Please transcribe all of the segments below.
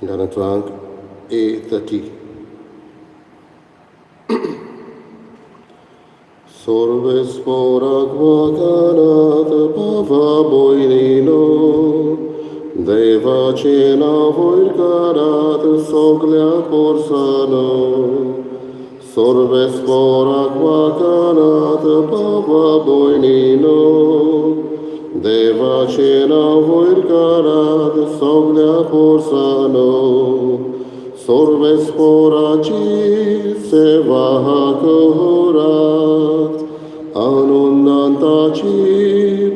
गाण्याचो आंक A30. सोर्वेस्पोराक वागानात बाबा भयणीनो, देवाचें नांव वयर करात सगल्या पोरसानो. सोर्वेस्पोराक वागानात बाबा भयणीनो, देवाचें नांव वयर करात सगल्या पोरसानो. सोर्वेस्पोराची सेवा करात, आनंदान ताची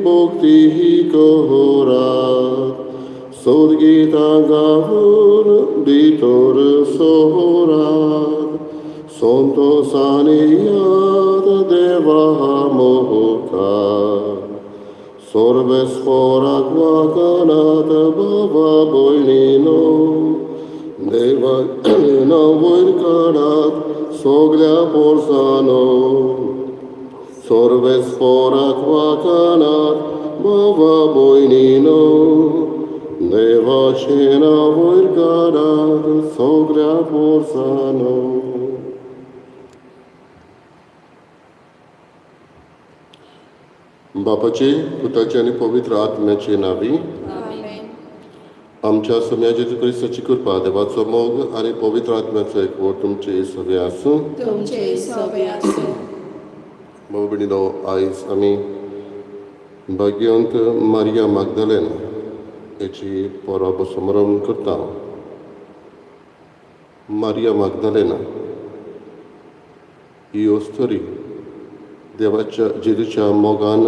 भक्ती करात, सोदगितां गावन भितर सोरात, संतोषान याद देवा मुखार. सोर्वेस्पोराक वागानात बाबा भयणीनो, देवाचें नांव वयर काडात सगल्या पोरसानो. सोर्वेस्पोराक वागानात बाबा भयणीनो, देवाचें नांव वयर काडात सगल्या पोरसानो. बापाचे, पुताचे आनी पवित्र आत्म्याचे नांवी. आमेन. आमच्या सोम्या जेजू क्रिस्ताची कृपा, देवाचो मोग आनी पवित्र आत्म्याचो एकवट तुमचे सगळे आसूं. तुमचे सवे आसूं. भाव भयणीनो, आयज आमी भाग्यवंत मारिया मागदलेन हेची परब समारंभ करता. मारिया मागदलेना ही अस्तुरी देवाच्या जेजूच्या मोगान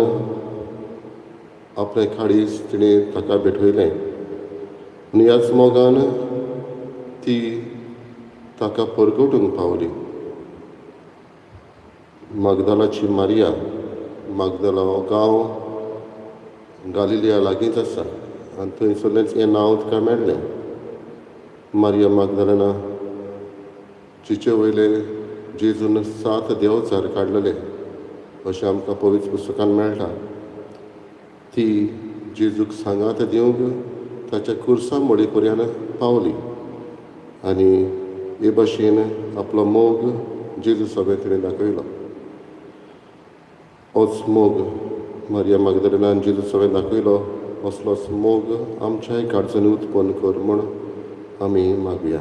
आपलें काळीज तिणें ताका भेटयलें आनी ह्याच मोगान ती ताका परगटूंक पावली. मागदालाची मारिया, मागदाला हो गांव गालिलिया लागींच आसा आनी थंयसरलेंच हें नांव तिका मेळ्ळें. मारिया मागदालेना जिचे वयले जेजून 7 देवचार काडलेले अशें आमकां पवित्र पुस्तकान मेळटा, ती जेजूक सांगात दिवंक ताच्या कुर्सा मोडी पर्यंत पावली आनी हे भाशेन आपलो मोग जेजू सगळें तिणें दाखयलो. होच मोग मारिया मागदलेनान जेजू सगळें दाखयलो, असलोच मोग आमच्याय काळजांनी उत्पन्न कर म्हूण आमी मागया.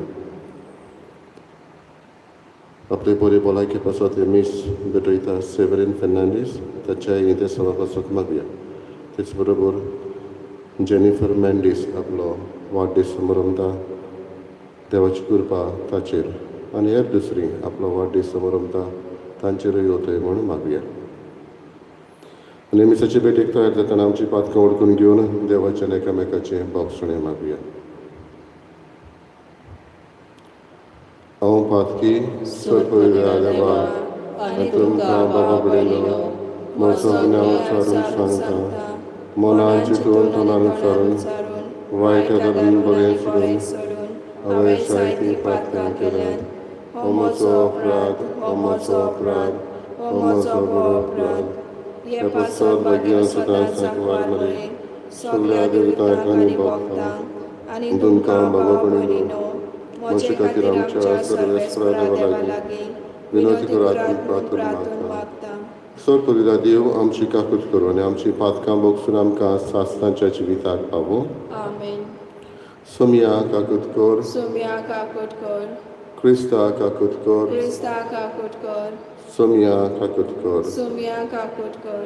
आपले बरे भलायके पासत हे मीस भेटयता सेवरीन फेर्नांडीस ताच्या इंतेसांवा पासत मागया. तेच बरोबर जेनिफर मेंडीस आपलो वाडदीस समारंभता, देवाची कृपा ताचेर आनी हेर दुसरी आपलो वाडदीस समारंभता तांचेरूय वतय म्हूण मागया. आनी मिसाचे भेटेक तयार जातना आमची पातकां ओडकून घेवन देवाच्या एकामेकाचें बोगसणें मागया. हांव पातकी चड पवित्र देवा आनी तुमकां बाबा भयणीनो म्हजो गुन्यांव विचारून सांगता, मनान चिंतून तोंडान विचारून वायट धरून बरें सोडून हांवें जायतीं पातकां केल्यात. हो म्हजो अपराध, हो म्हजो अपराध, हो म्हजो बरो अपराध. हे पासत भाग्य सदांच सांकवार मरे सगल्या देवतांक आनी भक्तांक आनी तुमकां बाबा भयणीनो म्हजे खातीर आमच्या सर्वेस्परा देवा लागीं विनंती करात म्हूण प्रार्थून मागता. सर पवित्र देव आमची काकूत करूं आनी आमची पातकां भोगसून आमकां सासणाच्या जिविताक पावूं. आमेन. सोमया काकूत कर. सोमया काकूत कर. क्रिस्ता काकूत कर. क्रिस्ता काकूत कर. सोमया काकूत कर. सोमया काकूत कर.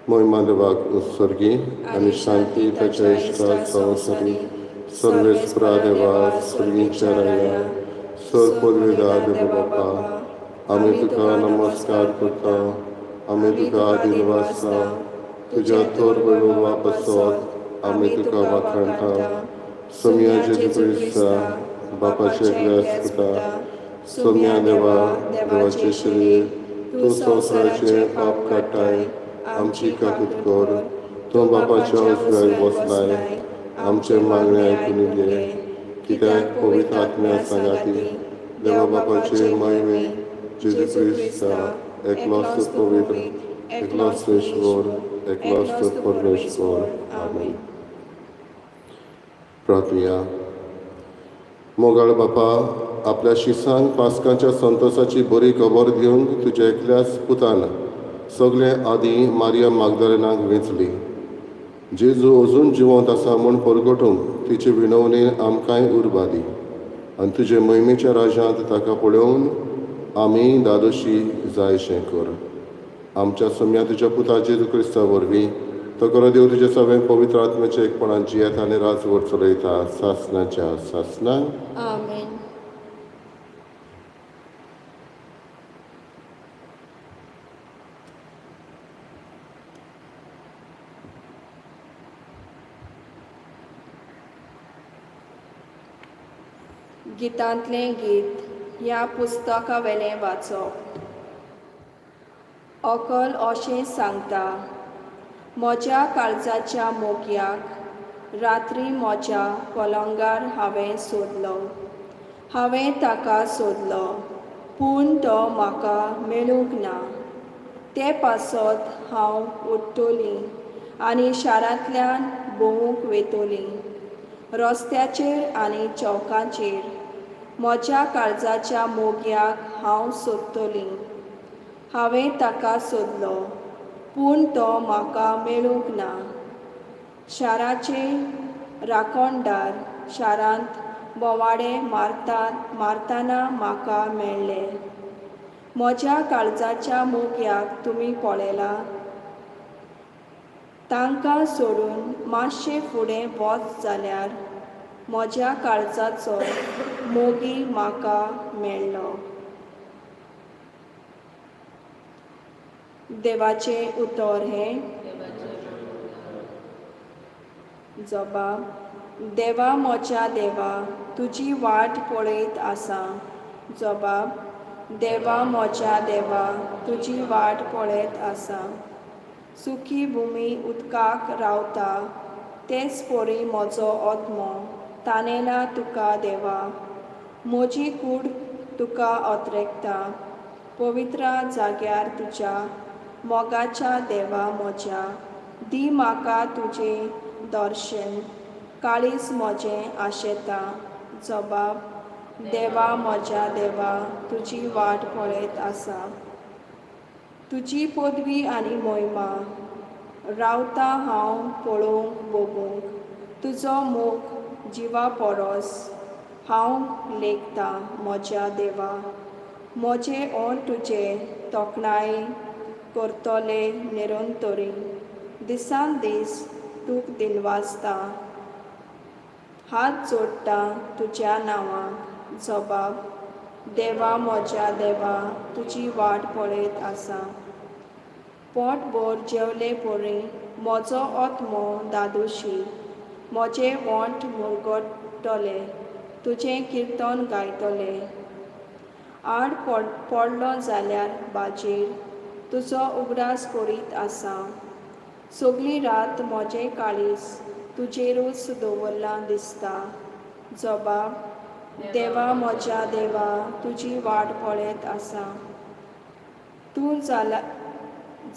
मोहिमा देवाक उत्सर्गी आनी शांती ताच्या इश्टा संवसारी. सर्वेस्परा देवा, स्वर्गीच्या राया, सर पदवेदा देव बापा, आमी तुका नमस्कार करता, आमी तुका आदीन वाचता, तुज्या थोर वैभवा पासत आमी तुका वाखाणटा. सोमया जेजू क्रिस्ता बापाचे एकल्याच पुता, सोमया देवा, देवाचे शरीर, तूं संवसाराचें पाप काडटाय, आमची काकूत कर. तूं बापाच्या उजव्याक बसलाय, आमचें मागणें आयकून घे, कित्याक पवित्र आत्म्या सांगाती देवा बापाचे महिमे जेजू क्रिस्ता एकलोच पवित्र, एकलोच ईश्वर, एकलोच परमेश्वर. आमेन. प्रार्थुया. मोगाळ बापा, आपल्या शिसांक पास्काच्या संतोसाची बरी खबर दिवंक तुज्या एकल्याच पुतान सगळे आदीं मारिया मागदालेनाक वेंचली. जेजू अजून जिवंत आसा म्हूण परगटूंक तिचे विनवणेन आमकांय उर्बा दी आनी तुजे मोहिमेच्या राज्यांत ताका पळोवन आमी धादोशी जायशें कर. आमच्या सोम्या तुज्या पुता जेजू क्रिस्ता वरवीं तो करो देव तुज्या सगळें पवित्र आत्म्याच्या एकपणान जियेता आनी राजवट चलयता सासनाच्या सासना. आमेन. गितांतलें गीत ह्या पुस्तकावेलें वाचप. अकल अशें सांगता, म्हज्या काळजाच्या मोगयाक रात्री म्हज्या पलंगार हांवें सोदलो, हांवें ताका सोदलो पूण तो म्हाका मेळूंक ना. ते पासत हांव उठ्ठली आनी शारांतल्यान भोंवूंक वयतली, रस्त्याचेर आनी चौकाचेर म्हज्या काळजाच्या मोगयाक हांव सोदतली. हांवें ताका सोदलो पूण तो म्हाका मेळूंक ना. शाराचे राखणदार शारांत बोवाडे मारतना म्हाका मेळ्ळे. म्हज्या काळजाच्या मोगयाक तुमी पळयला? तांकां सोडून मातशें फुडें वच जाल्यार म्हज्या काळजाचो मोगी म्हाका मेळ्ळो. देवाचें उतर हें. जबाब. देवा म्हज्या देवा, तुजी वाट पळयत आसा. जबाब. देवा म्हज्या देवा, तुजी वाट पळयत आसा. सुकी भुमी उदकाक रावता तेच परी म्हजो आत्मो तानेला तुका देवा. म्हजी कूड तुका अत्रेकता पवित्र जाग्यार तुज्या मोगाच्या देवा म्हज्या. दी म्हाका तुजें दर्शन, काळीज म्हजें आशेता. जबाब. देवा म्हज्या देवा, तुजी वाट पळयत आसा. तुजी पदवी आनी मोहिमा रावता हांव पळोवंक भोगूंक. तुजो मोग जिवा परस हांव लेखतां म्हज्या देवा. म्हजें ओंठ तुजे तोखणाय करतले निरंतरी, दिसान दीस तूक दिनवासता, हात जोडटा तुज्या नांवाक. जबाब. देवा म्हज्या देवा, तुजी वाट पळयत आसा. पोटभर जेवले परी म्हजो आत्मो धादोशी, म्हजे वोंठ मुरगट्टले तुजें किर्तन गायतले. आड पडलो जाल्यार बाजेर तुजो उगडास करीत आसा. सगली रात म्हजें काळीज तुजेरूच दवरलां दिसता. जबाब. देवा म्हज्या देवा, तुजी वाट पळयत आसा. तूं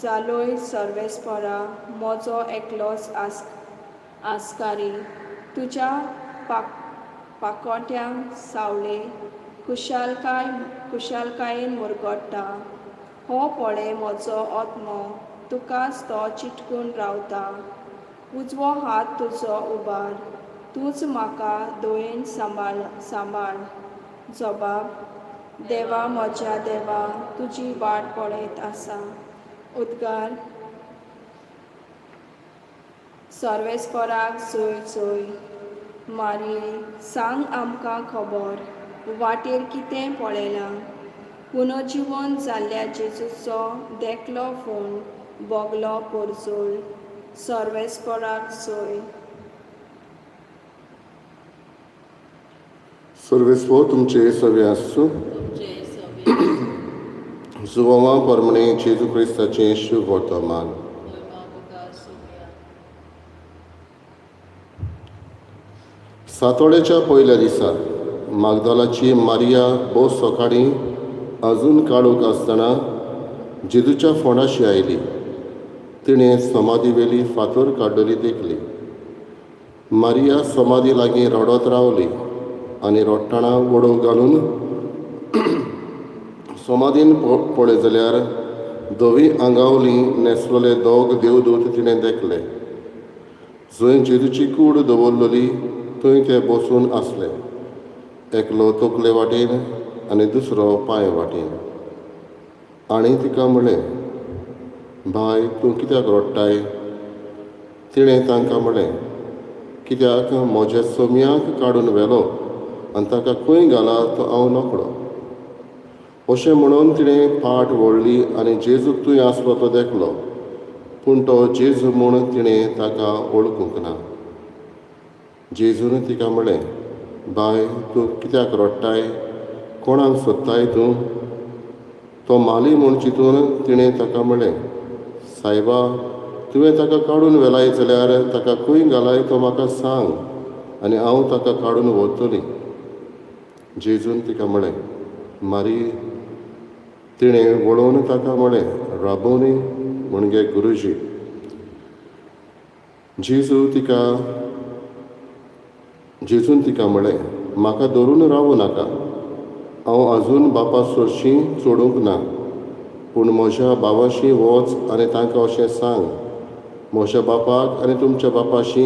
जालोय सर्वेस्परा म्हजो एकलोच आस्कारी. तुज्या पाकोट्यांक सावळे खुशालकायेन मुरगट्टा. हो पळय म्हजो आत्मो तुकाच तो चिटकून रावता. उजवो हात तुजो उबार, तूंच म्हाका दयेन सांबाळ. जबाब. देवा म्हज्या देवा, तुजी वाट पळयत आसा. उद्गार. सर्वेस्पराक चोय चोय. मारये, सांग आमकां खबर, वाटेर कितें पळयलां? पुनर्जिवन जाल्ल्या जेजूचो देखलो फोन भोगलो पोरजोळ. सर्वेस्पराक चोय. सर्वेस्पर तुमचे सगळे आसूं. जुवांवा परमणे जेजू क्रिस्ताचें शुभ वर्तमान. सातोड्याच्या पयल्या दिसा मागदालाची मारिया भोव सकाळीं अजून काळोख आसतना जेजूच्या फोंडाशी आयली. तिणें समाधी वेली फातर काडलेली देखली. मारिया समाधी लागीं रडत रावली आनी रडटना वडोव घालून समाधीन पळय जाल्यार धवी आंगावली न्हेसलेले दोग देवदूत तिणें देखले. जंय जेजूची कूड दवरलेली थंय ते बसून आसले, एकलो तकले वाटेन आनी दुसरो पांय वाटेन. आनी तिका म्हळें, बाय तूं कित्याक रडटाय? तिणें तांकां म्हळें, कित्याक म्हज्या सोमयाक काडून व्हेलो आनी ताका खंय घाला तो हांव नकळो. अशें म्हणून तिणें पाट वळ्ळी आनी जेजूक थंय आसलो तो देखलो, पूण तो जेजू म्हूण तिणें ताका वळखूंक ना. जेजून तिका म्हळें, बाय तूं कित्याक रडटाय? कोणाक सोदताय तूं? तो माली म्हूण चिंतून तिणें ताका म्हळें, सायबा, तुवें ताका काडून व्हेलाय जाल्यार ताका खंय घालाय तो म्हाका सांग आनी हांव ताका काडून व्हरतली. जेजून तिका म्हळें, मारी. तिणें वळोवन ताका म्हळें, राबोनी, म्हणजे गुरुजी. जेजून तिका म्हळें, म्हाका धरून रावूं नाका, हांव आजून बापा सरशीं चडूंक ना, पूण म्हज्या भावाशी वच आनी तांकां अशें सांग, म्हज्या बापाक आनी तुमच्या बापाशी,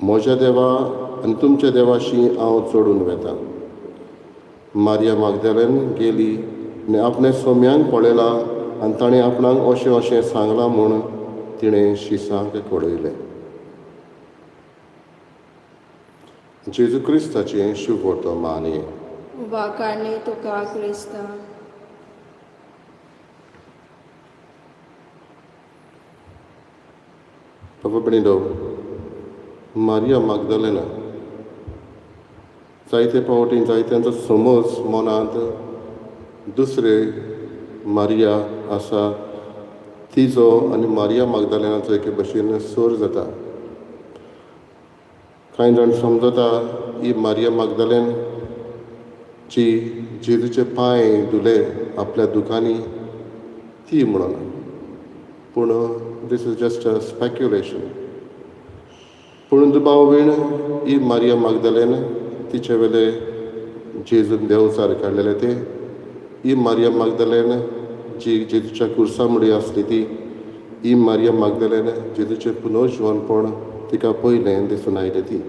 म्हज्या देवा आनी तुमच्या देवाशी हांव चडून वेता. मारिया मागदालेन गेली आनी आपणे सोम्यांक पळयला आनी ताणें आपणाक अशें अशें सांगलां म्हूण तिणें शिसांक कळयलें. जेजू क्रिस्ताचें शुभवर्तमान. वाखाणणी तुका क्रिस्ता. बाबा भयणीनो, मारिया मागदालेना जायते फावटी जायत्यांचो समज मनांत दुसरे मारिया आसा तिजो आनी मारिया मागदालेनाचो एके भशेन सोर जाता. कांय जाण समजता ही मारिया मागदालेन जी जेजूचे पांय धुले आपल्या दुकांनी ती म्हणून, पूण this is just a speculation. पूण दुबाव बीन ही मारिया मागदालेन तिचे वेले जेजून देंवचार काडलेले ते ही मारिया मागदालेन जी जेजूच्या कुर्सा मुडी आसली ती ही मारिया मागदालेन जेजूचें पुनर्जिवनपण तिका पयलें दिसून आयलें ती.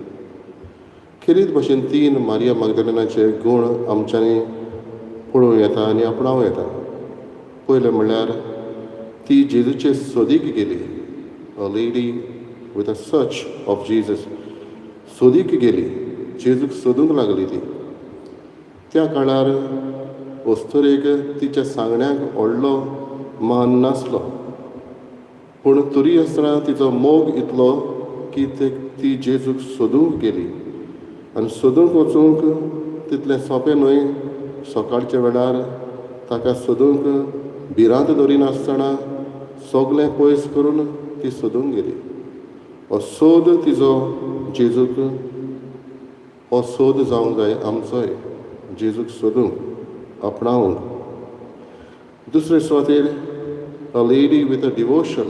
खेरीत भशेन तीन मारिया मागदालेनाचे गूण आमच्यांनी पळोवं येता आनी आपणावं येता. पयलें म्हणल्यार ती जेजूचे सोदीक गेली, a lady with a search of Jesus. सोदीक गेली, जेजूक सोदूंक लागली ती. त्या काळार अस्तुरेक तिच्या सांगण्याक व्हडलो मान नासलो, पूण तरी आसतना तिचो मोग इतलो की ती जेजूक सोदूंक गेली. आनी सोदूंक वचूंक तितलें सोंपें न्हय. सकाळच्या वेळार ताका सोदूंक भिरांत दवरिनासतना सगलें पयस करून ती सोदूंक गेली. हो सोद तिजो जेजूक, हो सोद जावंक जाय आमचोय, जेजूक सोदूंक, आपणावंक. दुसरे सुवातेर a lady with a devotion.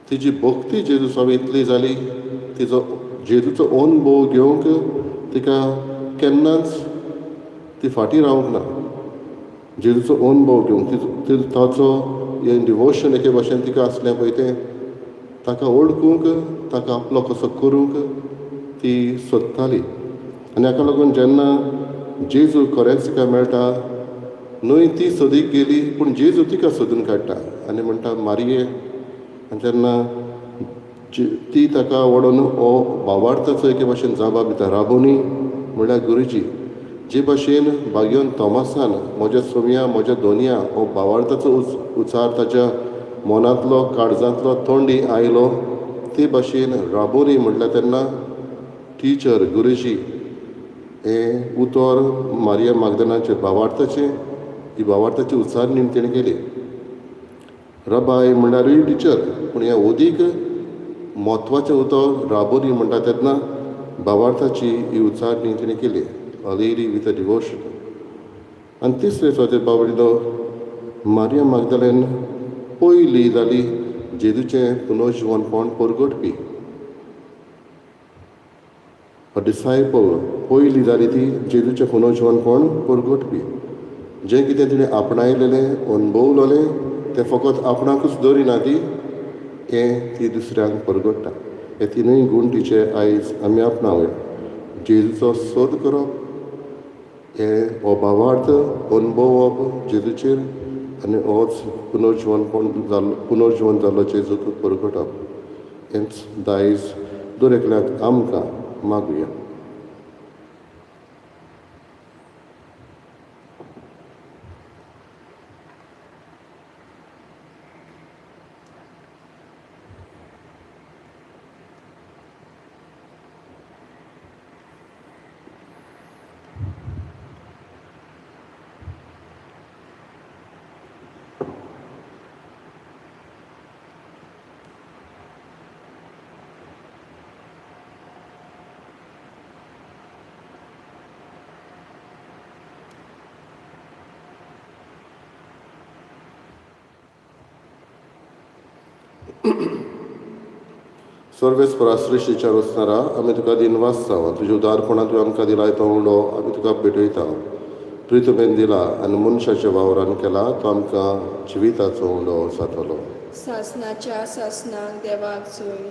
तिजी भक्ती जेजू स्वामी इतली जाली, तिजो जेजूचो अनुभव घेवंक तिका केन्नाच ती फाटीं रावंक ना. जेजूचो अनुभव घेवंक ताचो हें डिवोशन एके भाशेन तिका आसलें पळय तें ताका वळखूंक, ताका आपलो कसो करूंक ती सोदताली. आनी हाका लागून जेन्ना जेजू खरेंच तिका मेळटा न्हय, ती सोदीक गेली पूण जेजू तिका सोदून काडटा आनी म्हणटा मारिये. आनी तेन्ना ती ताका वडोवन हो भावार्थाचो एके भाशेन जबाब दिता, राबोनी म्हणल्यार गुरुजी. जे भाशेन भाग्योन थॉमसान म्हज्या सोमया म्हज्या दोनया हो भावार्थाचो उच्चार ताच्या मनांतलो काळजांतलो तोंडी आयलो, ते भाशेन राबोनी म्हणल्यार तेन्ना टिचर गुरुजी हें उतर मारिया मागदानाचें भावार्थाचें, ही भावार्थाची उच्चारणी तिणें केली. रबाय म्हणल्यारूय टिचर, पूण हें अदीक म्हत्वाचें उतर राबोनी म्हणटा तेन्ना भावार्थाची ही उच्चारणी तिणें केली, a lady with a devotion. आनी तिसरे सुवातेर बाबडिलो मारिया मागदालेन पयली जाली जेजूचें पुनर्जिवनपण परगटपी. डिसायपल पयली जाली ती जेजूचें पुनर्जिवनपण परगटपी. जें कितें तिणें आपणायलेलें, अणभवलेलें तें फकत आपणाकूच दवरिना, ती हें ती दुसऱ्यांक परगट्टा. हे तिनूय गूण तिचे आयज आमी आपणावया. जेजूचो सोद करप, हें हो भावार्थ अणभवप जेजूचेर आनी होच पुनर्जिवनपण जाल्लो, पुनर्जिवन जाल्लो जेजूक परगटप, हेंच दायज दर एकल्याक आमकां मागुया. सर्वेस्परा सृश्टीच्या रोसणारा, आमी तुका दिनवासता. तुज्या उदारपणान तुवें आमकां दिलाय तो उंडो आमी तुका भेटयता. प्रितुमेन दिला आनी मनशाच्या वावरान केला तो आमकां जिविताचो उंडो जातलो. सासनाच्या सासनाक देवाक जोय.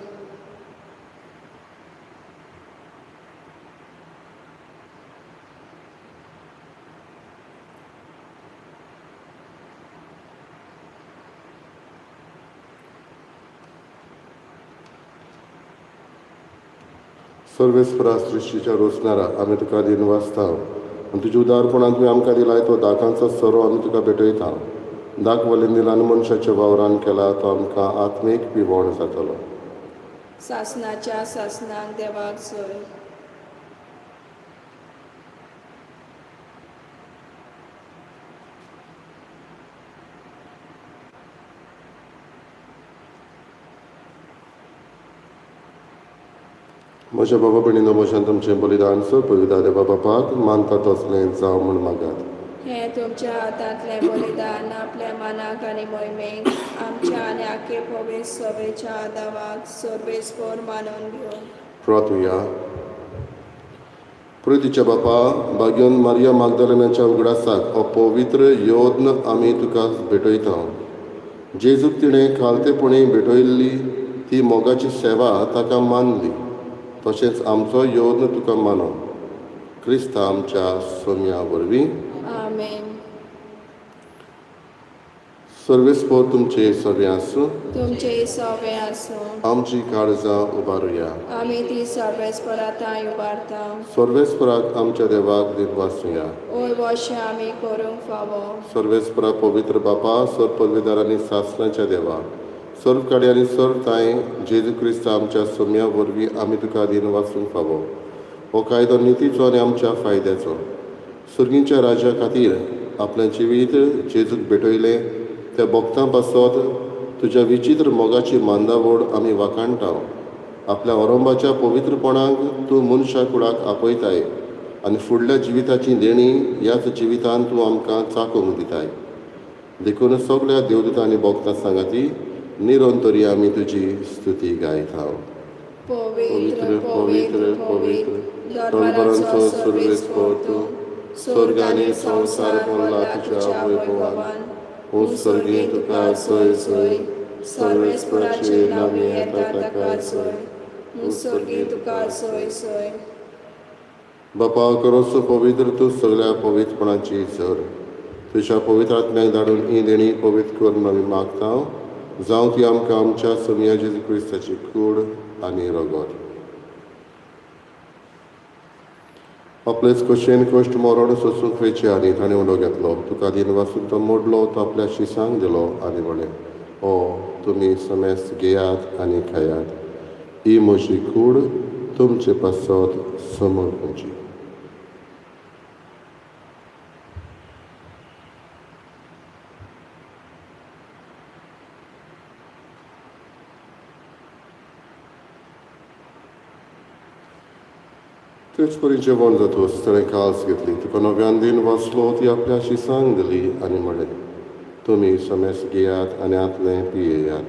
सर्वेस्परा सृश्टीच्या रोसणारा, आमी तुका दिनवासता आनी तुज्या उदारपणान तुवें आमकां दिलाय तो दाकांचो सोरो आमी तुका भेटयता. दाक वलेन दिला आनी मनशाच्या वावरान केला तो आमकां आत्मीक पिवण जातलो. सासनाच्या सासनाक देवाक जोय. म्हज्या बाबा भयणीनो, म्हज्यान तुमचें बलिदान सर पवित्र देवा बापाक मानता तसलें जावं म्हूण मागात. हें तुमच्या हातांतलें बलिदान आपल्या मनाक आनी मोहिमेक आमच्या आनी आख्खे पवित्र सभेच्या दावाक सर्वेस्पोर मानून घेवन. प्रार्थुया. प्रितीच्या बापा, भाग्योन मारिया मागदालेनाच्या उगडासाक हो पवित्र यत्न आमी तुका भेटयता. जेजूक तिणें खालतेपणी भेटयल्ली ती मोगाची सेवा ताका मानली, तशेंच आमचो यत्न तुका मानो. क्रिस्ता आमच्या सोम्या वरवीं. आमेन. सर्वेस्पोर तुमचे सगळे आसूं. तुमचे सवे आसूं. आमची काळजां उबारुया. आमी ती सर्वेस्परा तांय उबारता. सर्वेस्पराक आमच्या देवाक दिनवासुया. ओय वशें आमी करूंक फावो. सर्वेस्परा पवित्र बापा, सर्व पदवीदार आनी सासणाच्या देवा, सर्व काडी आनी सर्व तांय जेजू क्रिस्त आमच्या सोम्या वरवीं आमी तुका दिनवासूंक फावो. हो कायदो नितीचो आनी आमच्या फायद्याचो. सुर्गींच्या राज्या खातीर आपलें जिवीत जेजूक भेटयलें त्या भक्तां पासत तुज्या विचित्र मोगाची मांदावड आमी वाखाणटा. आपल्या ओरंबाच्या पवित्रपणाक तूं मनशा कुळाक आपयताय आनी फुडल्या जिविताची देणी ह्याच जिवितान तूं आमकां चाकूंक दिताय. देखून सगळ्या देवदूतां आनी भक्तां सांगाती निरंतरी आमी तुजी स्तुती गायता. पवित्र पवित्र पवित्र दरबारांचो सर्वेस्पोर तूं, स्वर्ग आनी संवसार भरला तुज्या वैभवान. स्वर्गीय तुका जय जय, सर्वेस्पराचे नांवी येता ताका जय. स्वर्गीय तुका जय जय. बापा करोसो पवित्र तूं सगळ्या पवित्रपणाची झर. तुज्या पवित्र आत्म्याक धाडून ही देणी पवित्र करून आमी मागता, जावं ती आमकां आमच्या सोमया जेजू क्रिस्ताची कूड आनी रगत. आपलेच कशेन कश्ट मरण सोसूंक वेचे आनी ताणें उलो घेतलो, तुका दिनवासून तो मोडलो, तो आपल्या शिसांक दिलो आनी म्हणलें, ओ तुमी समेस्त घेयात आनी खायात, ही म्हजी कूड तुमचे पासत समर्पणची. तेच परी जेवण जातूच ताणें कास घेतली, तुका नव्यान दिन वाचलो, ती आपल्या शिसांक दिली आनी म्हणलें, तुमी समेस्त घेयात आनी आतलें पियेयात,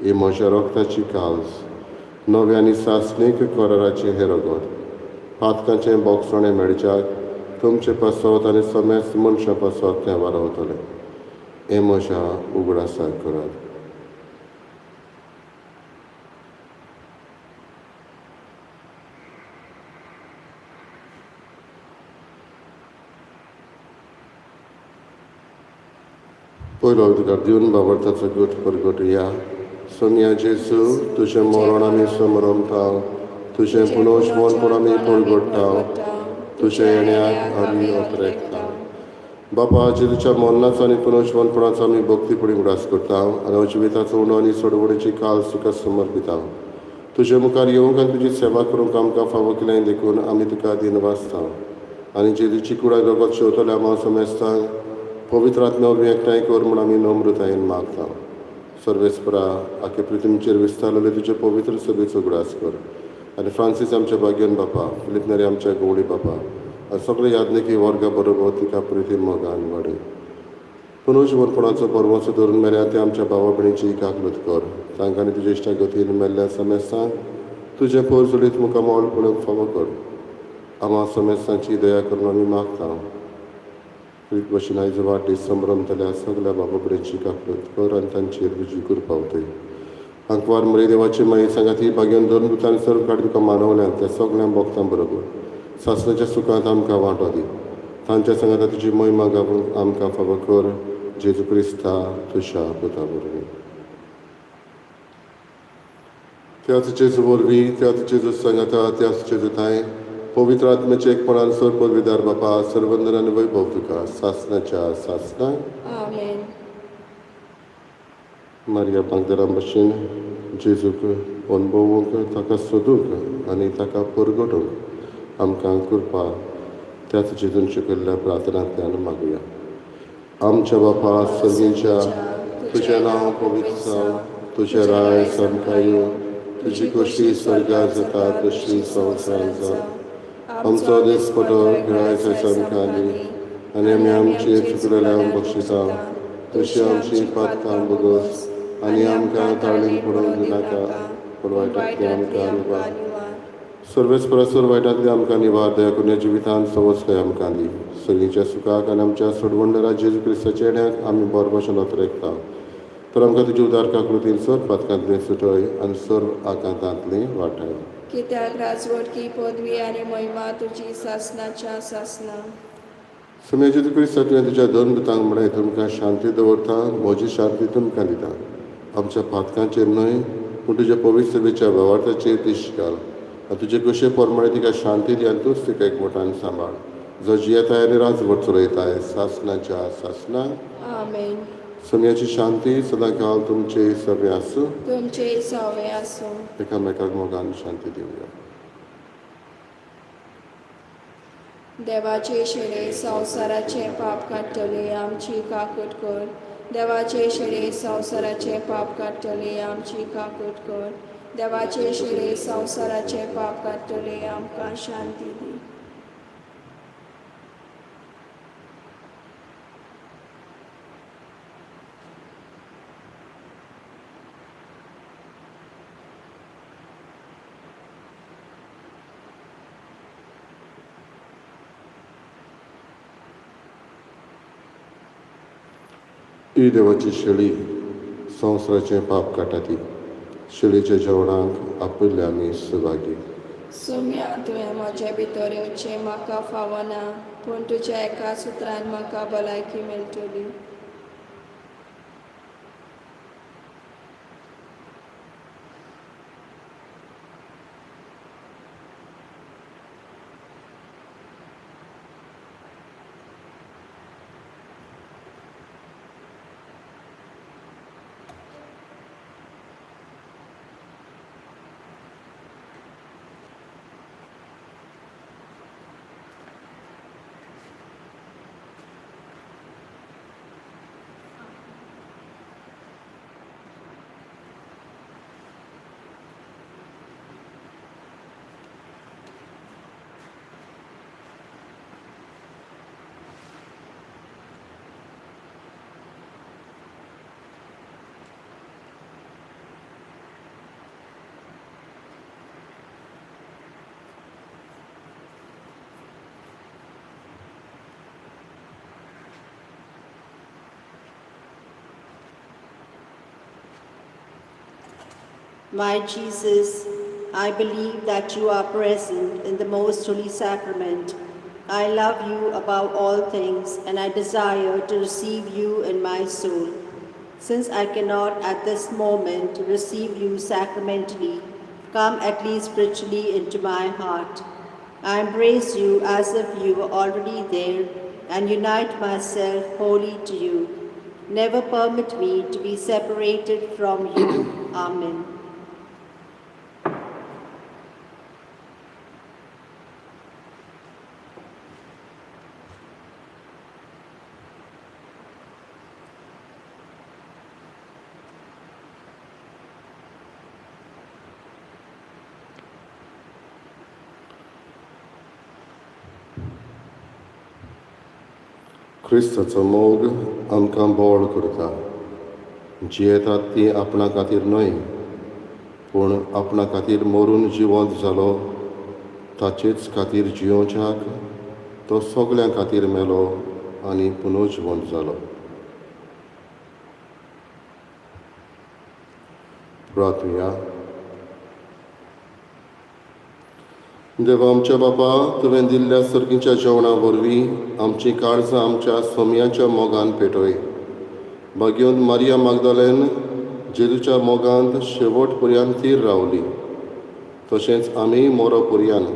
ही म्हज्या रगताची काल्स, नव्या आनी सासणीक कराराचें हें रगत. पातकांचें बोगसणें मेळच्याक तुमचे पासत आनी समेस्त मनशां पासत तें वारवतलें. हें म्हज्या उगडासाक करात. पयलो उद्गार दिवन बाबर्थाचो गट परगटुया. सोमया जेजू, तुजें मरण आमी समरमता, तुजें पुनर्जीवनपण आमी परगट्टा, तुज्या येण्याक आमी अत्रेकता. बापा, जेजूच्या मरणाचो आनी पुनर्जीवनपणाचो आमी भक्तीपणी उगडास करता आनी जिविताचो उणो आनी सोडवणीची काल तुका समर्पिता. तुजे मुखार येवंक आनी तुजी सेवा करूंक आमकां फावो केलें देखून आमी तुका दिनवासता आनी जेजूची कुडाक रगत शेवतल्या आमा समेस्तांक पवित्र आत्म्या वरवीं एकठांय कर म्हूण आमी नम्रतायेन मागता. सर्वेस्परा, आखे पृथ्वीचेर विस्तारलेले तुजे पवित्र सभेचो उगडास कर आनी फ्रांसीस आमच्या भाग्यन बापा, फिलीप नेरी आमच्या गवळी बापा आनी सगळे याज्ञिकी वर्गा बरोबर तिका प्रिती मोगान वाडय. पुनर्जीवनपणाचो परवंसो धरून मेल्या ते आमच्या भावा भयणीची काकलूत कर. तांकां तुज्या इश्टा गतीन मेल्ल्या समेस्तांक तुजें पोरजोलीत मुखामोल पळोवंक फावो कर. आमा समेस्तांची दया करून आमी मागता. भशेन आयज वाडदीस संभ्रमतल्या सगल्या बाबा भयणीची काकलूत कर आनी तांचेर तुजी कृपा वतय. आंकवार मरे देवाची माई सांगाती भाग्यान धरून दुतान सर्व काड तुका मानवल्यान त्या सगळ्या भक्तां बरोबर सासणाच्या सुखांत आमकां वांटो दी. तांच्या सांगाता तुजी महिमा गावूंक आमकां फावो कर. जेजू क्रिस्ता तुज्या पुता वरवीं. त्याच जेजू वरवीं, त्याच जेजू सांगाता, त्याच जेजू थांय पवित्र आत्म्याचे एकपणान सर पदवीदार बापा, सर्वंदन आनी वैभव तुका सासणाच्या सासणाक. आमेन. मारिया बागदारा भशेन जेजूक अणभवूंक, ताका सोदूंक आनी ताका परगटूंक आमकां कृपा त्याच जेजून शिकयल्ल्या प्रार्थनांतल्यान मागुया. आमच्या बापा सर्गीच्या, तुजें नांव पवित्र जावं, तुजें राज आमकां येवं, तुजी खोशी स्वर्गार जाता तशी संवसारांत जावं. आमचो दिसपटो गिरायक आमकां दी आनी आमी आमचे चुकलेल्यांक बक्षिता तशी आमची पातकां बोगस आनी आमकां ताळीन पडोवंक दिनाका, पूण वायटांतली आमकां निवार. सर्वेस्परा वायटांतली आमकां निवार. दया करून ह्या जिवितांत सवस्काय आमकां दी. सर्गीच्या सुखाक आनी आमच्या सोडवणदारा जेजू क्रिस्ताच्या येण्याक आमी बरो भशेन अत्रेकता. तर आमकां तुजी उदार काकृतीन सर्व पातकांतली सुटय आनी सर्व आकांतांतली वाटाय. कित्याक राजवटकी पदवी आनी महिमा तुजी सासणाच्या सासणा. सोम्या जेजू क्रिस्ता, तुवें तुज्या दोन दुतांक म्हळें, तुमकां शांती दवरता, म्हजी शांती तुमकां दिता. आमच्या पातकांचेर न्हय पूण तुज्या पवित्र सभेच्या भावार्थाचेर दिश्ट घाल आनी तुजे कशे प्रमाणे तिका शांती दी आनी तूंच तिका एकवटान सांबाळ, जो जियेताय आनी राजवट चलयताय सासणाच्या सासणाक. आमेन. सोम्याची शांती सदांकाल तुमचे सगळे आसूं. तुमचे सवे आसूं. एकामेकाक मोगान शांती दिवया. देवाचे शेळे संवसाराचें पाप काडटले, आमची काकूट कर. देवाचे शेळे संवसाराचें पाप काडटले, आमची काकूट कर. देवाचे शेळे संवसाराचें पाप काडटले, आमकां शांती दी. ही देवाची शेळी संवसाराचें पाप काडटा ती शेळीच्या जेवणाक आपयल्ले आमी सभागी. सोम्या, तुवें म्हजे भितर येवचें म्हाका फावना, पूण तुज्या एका सुत्रान म्हाका भलायकी मेळटली. My Jesus, I believe that you are present in the most holy sacrament. I love you above all things, and I desire to receive you in my soul. Since I cannot at this moment receive you sacramentally, come at least spiritually into my heart. I embrace you as if you were already there and unite myself wholly to you. Never permit me to be separated from you. Amen. क्रिस्ताचो मोग आमकां बोळ करता. जियेतात ती आपणा खातीर न्हय, पूण आपणा खातीर मरून जिवंत जालो ताचेच खातीर जियोवच्याक तो सगळ्यां खातीर मेलो आनी पुनः जिवंत जालो. प्रार्थुया. देवा आमच्या बापा, तुवें दिल्ल्या सर्गीच्या जेवणा वरवीं आमची काळजां आमच्या सोमयाच्या मोगान पेटय. भाग्योन मारिया मागदालेन जेजूच्या मोगांत शेवट पर्यंत थीर रावली, तशेंच आमी मोरो पर्यंत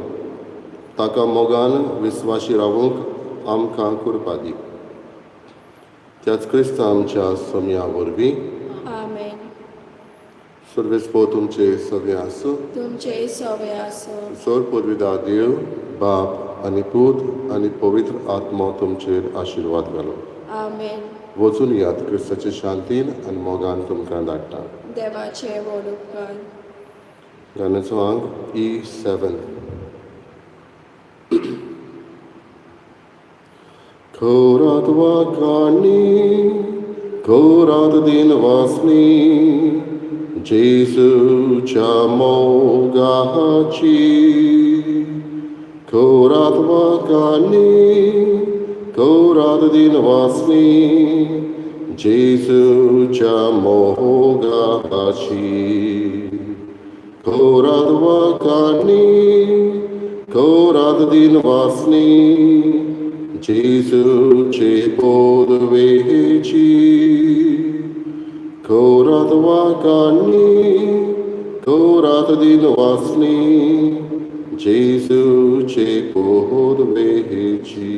ताका मोगान विस्वाशी रावूंक आमकां कृपा दी. त्याच क्रिस्ता आमच्या सोमया वरवीं. आमेन. सर्वेस्पो तुमचे सगळे आसूं. तुमचे सवे आसूं. सर पुर्विदा देव बाप आनी पूत आनी पवित्र आत्मो तुमचेर आशिर्वाद घालो. आमेन. वचून यात क्रिस्ताचे शांतीन आनी मोगान तुमकां धाडटा. देवाचे व्हड उपकार. गाण्याचो आंक E7. खोरात वाकाणी खोरात दिन वासनी जेजूच्या मोगाची. खोरात वाकाणी खोरात दिन वासनी जेजूच्या मोगाची. खोरात वाकाणी खोरात दिन वासनी जेजूचे पोदवेची. खोरात वाकाणी खोरात दिन वासनी जेजूचे पोदवेची.